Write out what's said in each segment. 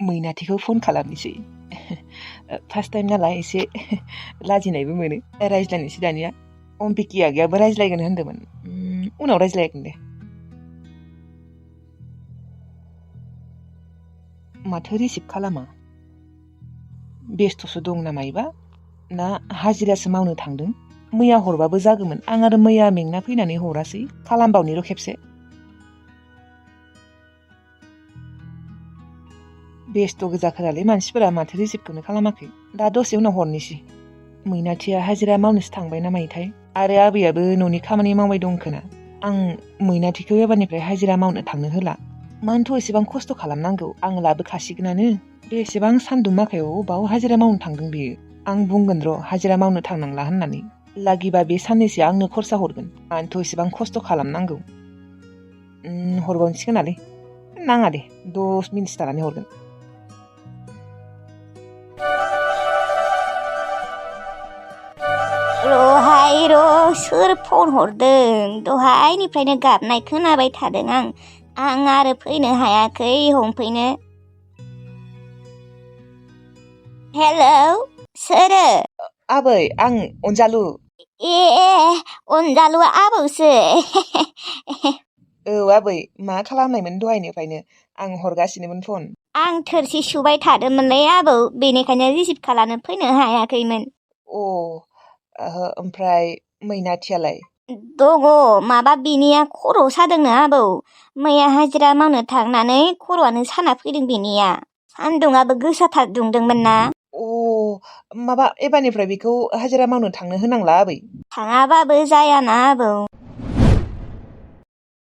मैनाथिखौ phone खालामनोसै first time नालाय एसे लाजिनायबो मोनो रायज्लायनोसै दानिया अम्बिकी आगैयाबो रायज्लायगोन होन्दोंमोन उनाव रायज्लायगोन दे माथो रिसिभ खालामा बेस्थ'सो दं नामा इबा ना हाजिरासो मावनो थांदों मैया हरबाबो जागौमोन आं आरो मैया मेंना फैनानै हरासै खालामबावनि र' खेबसे बेस्थ' गोजाखालै मानसिफोरा माथो रिसिभखौनो खालामाखै दा दसे उनाव हरनोसै मैनाथिया हाजिरा मावनोसो थांबाय ना मायोथाय आरो आबैयाबो न'नि खामानि मावबाय दं खोना आं मैनाथिखौ एबारनिफ्राय हाजिरा मावनो थांनो होला मानोथ' एसेबां खस्थ' खालामनांगौ आं लाबोखासिगोनानो बे एसेबां सान्दुं माखायाव बाव हाजिरा मावनो थांदों बेयो आं बुंगोन र' हाजिरा मावनो थांनांला होननानै लागिबा बे साननैसो आंनो खरसा हरगोन मानोथ' एसेबां खस्थ' खालामनांगौ हरबावनोसै नाङा दे 10 मिनिट थानानै हरगोन र'हाय र' सोर फन हरदों दहायनिफ्रायनो गाबनाय खोनाबाय थादों आं आरो फैनो हायाखै हमफैनो हेलौ सोरो आबै आं अनजालु ए अनजालुआ आबौसो औ आबै मा खालामनायमोन दहायनिफ्रायनो आं हरगासिनोमोन फन आं थोरसि सुबाय थादोंमोनलै आबौ बेनिखायनो रिसिभ खालामनो फैनो हायाखैमोन ओमफ्राय मैनाथियालाय दङ माबा बिनिया खर' सादोंनो आबौ मैया हाजिरा मावनो थांनानै खर'आनो साना फैदों बिनिया सान्दुङाबो गोसाथार दुंदोंमोन ना माबा एबारनिफ्राय बेखौ हाजिरा मावनो थांनो होनांला आबै थाङाबाबो जायाना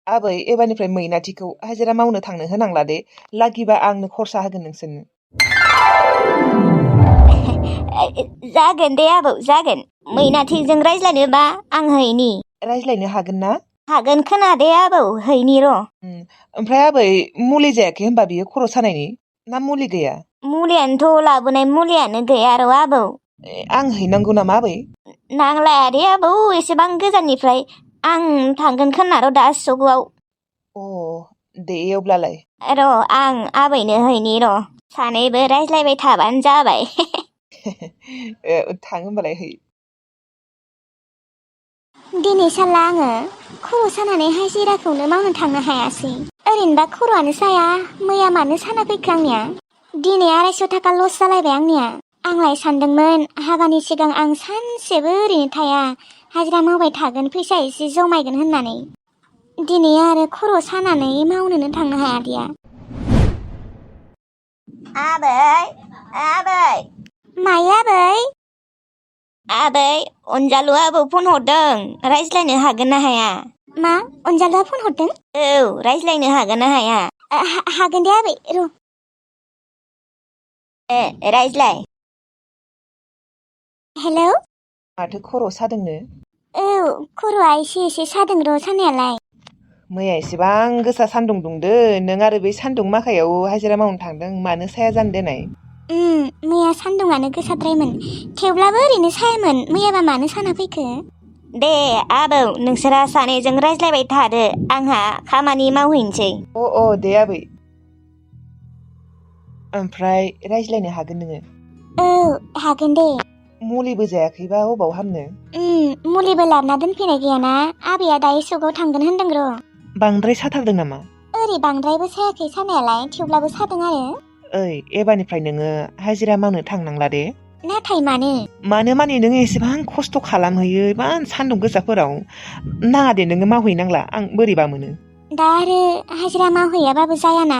आबै एबारनिफ्राय मैनाथिखौ हाजिरा मावनो थांनो होनांला दे लागिबा आंनो खरसा होगोन नोंसोरनो जागोन दे आबौ जागोन मैनाथिजों रायज्लायनोबा आं हैनि रायज्लायनो हागोन ना हागोन खोना दे आबौ हैनि र' ओमफ्राय आबै मुलि जायाखै होनबा बियो खर' सानायनि ना मुलि गैया मुलियानोथ' लाबोनाय मुलियानो गैया र' आबौ आं हैनांगौ नामा आबै नांलाया दे आबौ एसेबां गोजाननिफ्राय आं थांगोन खोना र' दा सगुआव दे अब्लालाय र' आं आबैनो हैनि र' सानैबो रायज्लायबाय थाबानो जाबाय थां होनबालाय है दिनै साला आङो खर' सानानै हाजिराखौनो मावनो थांनो हायासै ओरैनोबा खर'आनो साया मैया मानो साना फैखो आंनिया दिनै 250 थाखा लस जालायबाय आंनिया आंलाय सानदोंमोन हाबानि सिगां आं सानसेबो ओरैनो थाया हाजिरा मावबाय थागोन फैसा एसे जमायगोन होननानै दिनै आरो खर' सानानै मावनोनो थांनो हायादिया आबै मायो आबै अनजालु आबौ फन हरदों रायज्लायनो हागोन ना हाया मा अनजालुआ फन हरदों औ रायज्लायनो हागोन ना हाया हागोन दे आबै र' रायज्लाय हेलौ माथो खर' सादोंनो औ खर'आ एसे सादों र' सानायालाय मैया एसेबां गोसा सान्दुं दुंदो नों आरो बे सान्दुं माखायाव हाजिरा मावनो थांदों मानो साया जानो देनाय मैया सान्दुंआनो गोसाद्रायमोन थेवब्लाबो ओरैनो सायामोन मैयाबा मानो साना फैखो दे आबौ नोंसोरा सानैजों रायज्लायबाय थादो आंहा खामानि मावहैनोसै दे आबै ओमफ्राय रायज्लायनो हागोन नोङो औ हागोन दे मुलिबो जायाखैबा अबाव हामनो मुलिबो लाबोना दोनफैनाय गैयाना आबैया दायो सगाव थांगोन होनदों र' बांद्राय साथारदों नामा ओरै बांद्रायबो सायाखै सानायालाय थेवब्लाबो सादों आरो ओइ एबारनिफ्राय नोङो हाजिरा मावनो थांनांला दे नाथाय मानो माने नोङो एसेबां खस्थ' खालामहैयो इमान सान्दुं गोसाफोराव नाङा दे नोङो मावहैनांला आं बोरैबा मोनो दा आरो हाजिरा मावहैयाबाबो जायाना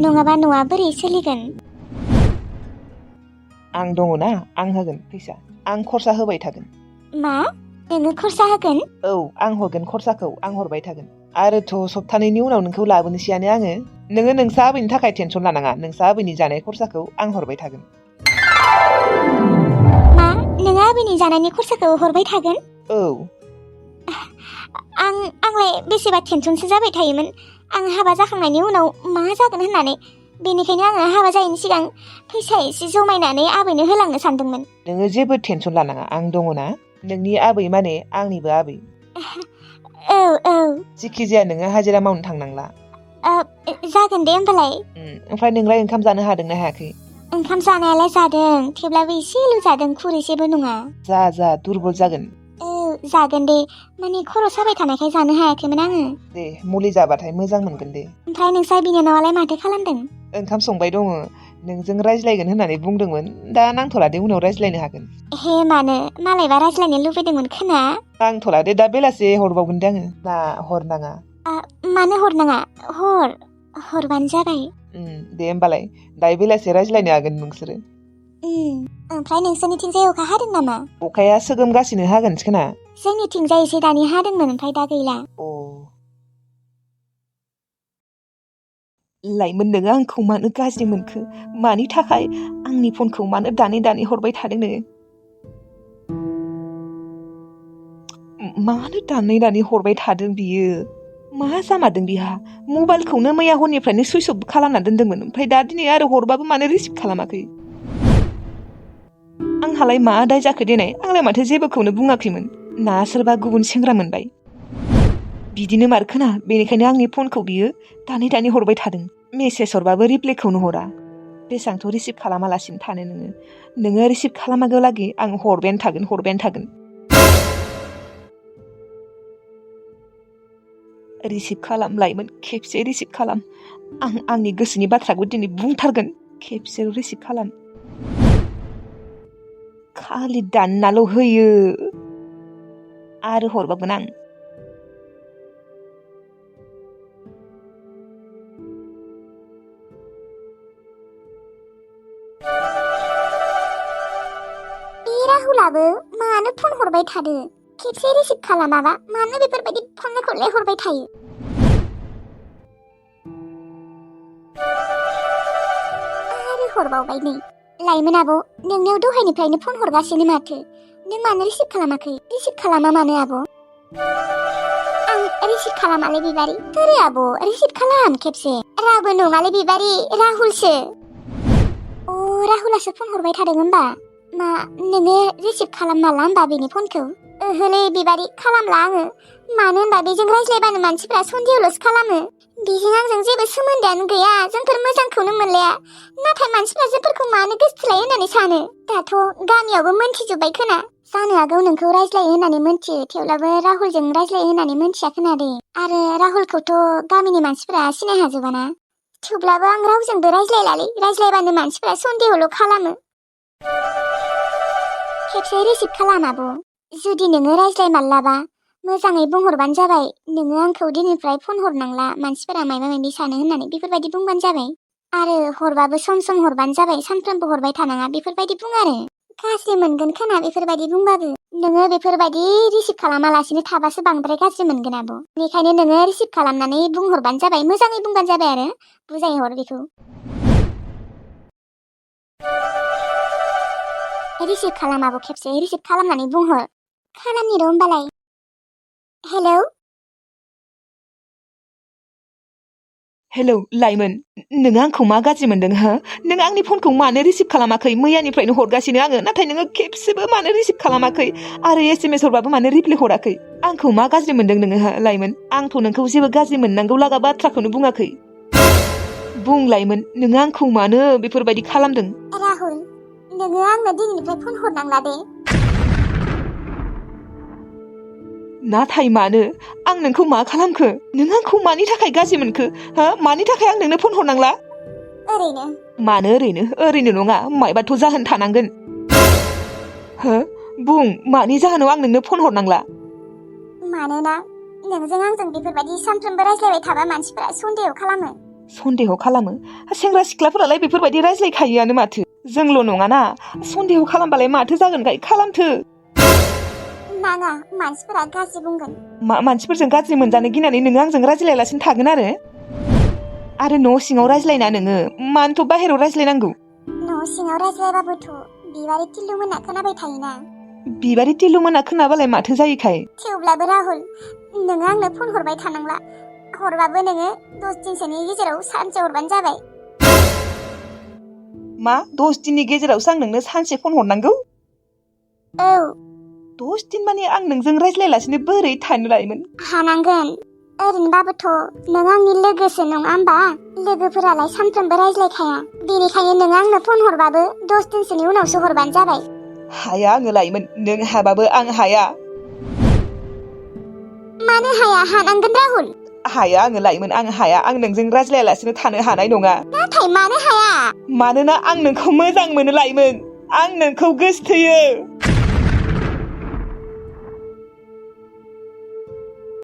नङाबा न'आ बोरै सोलिगोन आं दङ ना आं होगोन फैसा आं खरसा होबाय थागोन मा नोङो खरसा होगोन औ आं हरगोन खरसाखौ आं हरबाय थागोन आरोथ' सप्तानैनि उनाव नोंखौ लाबोनोसैयानो आङो नोङो नोंसा आबैनि थाखाय टेनसन लानाङा नोंसा आबैनि जानाय खरसाखौ आं हरबाय थागोन मा नोङो आबैनि जानायनि खरसाखौ हरबाय थागोन औ आंलाय बेसेबा टेनसनसो जाबाय थायोमोन आं हाबा जाखांनायनि उनाव मा जागोन होननानै बेनिखायनो आङो हाबा जायैनि सिगां फैसा एसे जमायनानै आबैनो होलांनो सानदोंमोन नोङो जेबो टेनसन लानाङा आं दङ ना नोंनि आबै माने आंनिबो आबै औ जिखि जाया नोङो हाजिरा मावनो थांनांला जागोन दे होमबालाय। ओमफ्राय नोंलाय ओंखाम जानो हादोंना हायाखै? ओंखाम जानायालाय जादों, थेवब्लाबो एसेल' जादों, खुरैसेबो नङा। जा दुरबल जागोन। जागोन दे, माने खर' साबाय थानायखाय जानो हायाखैमोन आङो। दे मुलि जाबाथाय मोजां मोनगोन दे। ओमफ्राय नोंसा बिनानावालाय माथो खालामदों? ओंखाम संबाय दङ, नोंजों रायज्लायगोन होननानै बुंदोंमोन, दा नांथ'ला दे, उनाव रायज्लायनो हागोन। हे मानो? मालायबा रायज्लायनो लुबैदोंमोन खोना? नांथ'ला दे, दा बेलासे हरबावगोन दे आङो। ना हरनाङा? मानो हरनाङा? हरबानो जाबाय। दे होमबालाय, दायो बेलासे रायज्लायनो हागोन नोंसोरो। ओमफ्राय नोंसोरनिथिंजाय अखा हादों नामा? अखाया सोगोमगासिनो, हागोनसो खोना। जोंनिथिंजाय एसे दानि हादोंमोन, ओमफ्राय दा गैला। लाइमोन, नोङो आंखौ मानो गाज्रि मोनखो? मानि थाखाय आंनि फनखौ मानो दानै हरबाय थादों नोङो? मानो दानै हरबाय थादों बियो? मा जामारदों बिहा? मबाइलखौनो मैया हरनिफ्रायनो सुइच अफ खालामना दोन्दोंमोन, ओमफ्राय दा दिनै आरो हरबाबो मानो रिसिभ खालामाखै? आंहालाय मा दाय जाखो देनाय? आंलाय माथो जेबोखौनो बुङाखैमोन। ना सोरबा गुबुन सेंग्रा मोनबाय? बिदिनो मारखोना, बेनिखायनो आंनि फनखौ बियो दानै हरबाय थादों। मेसेज हरबाबो रिप्लाइखौनो हरा। बेसेबांथ' रिसिभ खालामालासिनो थानो नोङो रिसिभ खालामागौलागि आं हरबायानो थागोन। रिसिभ खालाम लाइमोन, खेबसे रिसिभ खालाम। आं आंनि गोसोनि बाथ्राखौ दिनै बुंथारगोन। खेबसे रिसिभ खालाम। खालि दाननाल' होयो। आरो हरबावगोन आं। राहुलाबो मानो फन हरबाय थादो? खेबसे रिसिभ खालामाबा मानो बेफोरबायदि फनखौलाय हरबाय थायो? आरो हरबावबाय नै। लाइमोन आब', नोंनियाव दहायनिफ्रायनो फन हरगासिनो माथो? नों मानो रिसिभ खालामाखै? रिसिभ खालामा मानो आब'? आं रिसिभ खालामालै बिबारि। थोरै आब', रिसिभ खालाम खेबसे। रावबो नङालै बिबारि, राहुलसो। राहुलासो फन हरबाय थादों होमबा? मा नोङो रिसिभ खालामाला होमबा बेनि फनखौ? ओहोलै बिबारि, खालामला आङो। मानो होनबा बेजों रायज्लायबानो मानसिफ्रा सन्देहल'सो खालामो। बेजों आंजों जेबो सोमोन्दोआनो गैया, जोंफोर मोजांखौनो मोनलाया। नाथाय मानसिफ्रा जोंफोरखौ मानो गोसोथोलायो होननानै सानो? दाथ' गामियावबो मोनथिजोब्बाय खोना। जानो हागौ नोंखौ रायज्लायो होननानै मोनथियो, थेवब्लाबो राहुलजों रायज्लायो होननानै मोनथिया खोनादे। आरो राहुलखौथ' गामिनि मानसिफ्रा सिनाय हाजोबाना। थेवब्लाबो आं रावजोंबो रायज्लायलालै, रायज्लायबानो मानसिफ्रा सन्देहल' खालामो। खेबसे रिसिभ खालाम आब'। जुदि नोङो रायज्लायमारलाबा मोजाङै बुंहरबानो जाबाय, नोङो आंखौ दिनैनिफ्राय फन हरनांला, मानसिफोरा माबा माबि सानो होननानै बेफोरबायदि बुंबानो जाबाय। आरो हरबाबो सम हरबानो जाबाय, सानफ्रोमबो हरबाय थानाङा बेफोरबायदि बुं आरो। गाज्रि मोनगोन खोना बेफोरबायदि बुंबाबो। नोङो बेफोरबायदि रिसिभ खालामालासिनो थाबासो बांद्राय गाज्रि मोनगोन आब'। बेनिखायनो नोङो रिसिभ खालामनानै बुंहरबानो जाबाय, मोजाङै बुंबानो जाबाय आरो। बुजायहर बेखौ। रिसिभ खालाम आब', खेबसे रिसिभ खालामनानै बुंहर। खालामनि र' होमबालाय। हेलौ लाइमोन, नोङो आंखौ मा गाज्रि मोनदों हो? नों आंनि फनखौ मानो रिसिभ खालामाखै? मैयानिफ्रायनो हरगासिनो आङो, नाथाय नोङो खेबसेबो मानो रिसिभ खालामाखै? आरो SMS हरबाबो मानो रिप्लाइ हराखै? आंखौ मा गाज्रि मोनदों नोङो हो लाइमोन? आंथ' नोंखौ जेबो गाज्रि मोननांगौ लागा बाथ्राखौनो बुङाखै। बुं लाइमोन, नोङो आंखौ मानो बेफोरबायदि खालामदों? राहुल, नोङो आंनो दिनैनिफ्राय फन हरनांला दे। नाथाय मानो? आं नोंखौ मा खालामखो? नों आंखौ मानि थाखाय गाज्रि मोनखो? हो? मानि थाखाय आं नोंनो फन हरनांला? ओरैनो। मानो ओरैनो? ओरैनो नङा, मायबाथ' जाहोन थानांगोन। हो? बुं, मानि जाहोनाव आं नोंनो फन हरनांला? मानोना नोंजों आंजों बेफोरबायदि सानफ्रोमबो रायज्लायबाय थाबा मानसिफोरा सन्देह खालामो। सन्देह खालामो? सेंग्रा सिख्लाफोरालाय बेफोरबायदि रायज्लायखायोआनो माथो। जोंल' नङाना, सन्देह खालामबालाय माथो जागोनखाय खालामथो। नाङा, मानसिफोरा गाज्रि बुंगोन। मानसिफोरजों गाज्रि मोनजानो गिनानै नोङो आंजों रायज्लायालासिनो थागोन आरो न' सिङाव रायज्लायना नोङो मानोथ' बाहेरायाव रायज्लायनांगौ? न' सिङाव रायज्लायबाबोथ' बिबारि टिल्लु मोना खोनाबाय थायोना। बिबारि टिल्लु मोना खोनाबालाय माथो जायोखाय? थेवब्लाबो राहुल, नोङो आंनो फन हरबाय थानांला। हरबाबो नोङो 10 दिनसोनि गेजेराव सानसे हरबानो जाबाय। मा 10 दिननि गेजेरावसो आं नोंनो सानसे फन हरनांगौ? औ। 10 दिन माने आं नोंजों रायज्लायालासिनो बोरै थानो लायमोन? हानांगोन। ओरैनोबाबोथ' नों आंनि लोगोसो नङा होमबा? लोगोफोरालाय सानफ्रोमबो रायज्लायखाया। बेनिखायनो नों आंनो फन हरबाबो 10 दिनसोनि उनावसो हरबानो जाबाय। हाया आङो लाइमोन, नों हाबाबो आं हाया। मानो हाया? हानांगोन राहुल। हाया आङो लाइमोन, आं हाया। आं नोंजों रायज्लायालासिनो थानो हानाय नङा। नाथाय मानो हाया? मानोना आं नोंखौ मोजां मोनो लाइमोन। आं नोंखौ गोसोथोयो।